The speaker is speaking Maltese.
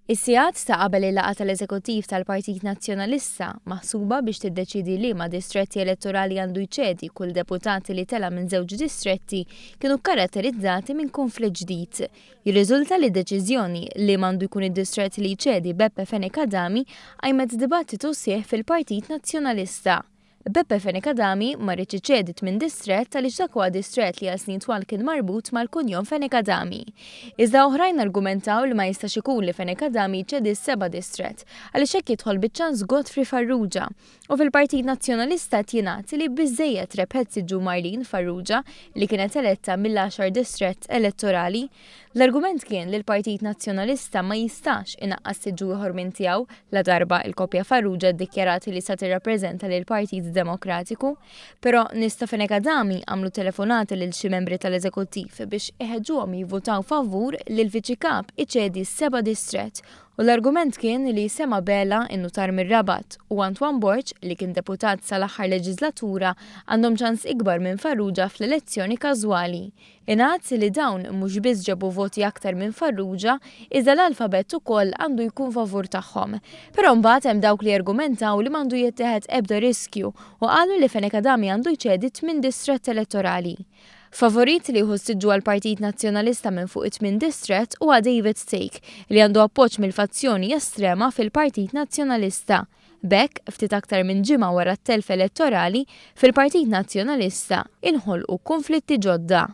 Is-sigħat ta' qabel il-laqgħa tal-Eżekuttiv tal-Partit Nazzjonalista, maħsuba biex tiddeċiedi liema distretti elettorali għandu jċedi kull deputat li tela' minn żewġ distretti, kienu kkaratterizzati minn kunflitt ġdid. Jirriżulta li d-deċiżjoni liema għandu jkun id-distrett li jċedi Beppe Fenech Adami qajmet dibattitu sħiħ fil-Partit Nazzjonalista. Beppe Fenech Adami ma riedx iċedi tminn distrett għaliex dak huwa distrett li għal snin twal kien marbut mal-kunjom Fenech Adami. Iżda oħrajn argumentaw li ma jistax ikun li Fenech Adami jċedi s-seba' distrett għaliex hekk jidħol biċ-ċans Godfrey Farrugia. U fil-Partit Nazzjonalista qed jingħad li biżżejjed rebħet siġġu Marlene Farrugia li kienet eletta mill-għaxar distrett elettorali. L-argument kien li l-Partit Nazzjonalista ma jistax inaqqas siġġu ieħor minn tiegħu ladarba il-koppja Farrugia ddikjarat li sa tirrappreżenta lill-Partit Demokratiku. Però nies ta' Fenech Adami għamlu telefonati lil xi membri tal-Eżekuttiv biex iħeġġuhom jivvutaw favur li l-Viċi Kap iċedi s-seba' distrett u l-argument kien li Sam Abela, in-nutar mir-Rabat, u Antoine Borg, li kien deputat sal-aħħar leġiżlatura, għandhom ċans ikbar minn Farrugia fl-elezzjoni każwali. Ingħad li dawn mhux biss ġabu voti aktar minn Farrugia, iżda l-alfabett ukoll għandu jkun favur tagħhom. Però mbagħad hemm dawk li argumentaw li m'għandu jittieħed ebda riskju u qalu li Fenech Adami għandu jċedi tmien distrett elettorali. Favorit li jieħu s-siġġu għall-Partit Nazzjonalista minn fuq it-tmien distrett huwa David Thake li għandu appoġġ mill-fazzjoni estrema fil-Partit Nazzjonalista. B'hekk, ftit aktar minn ġimgħa wara t-telf elettorali, fil-Partit Nazzjonalista inħolqu kunflitti ġodda.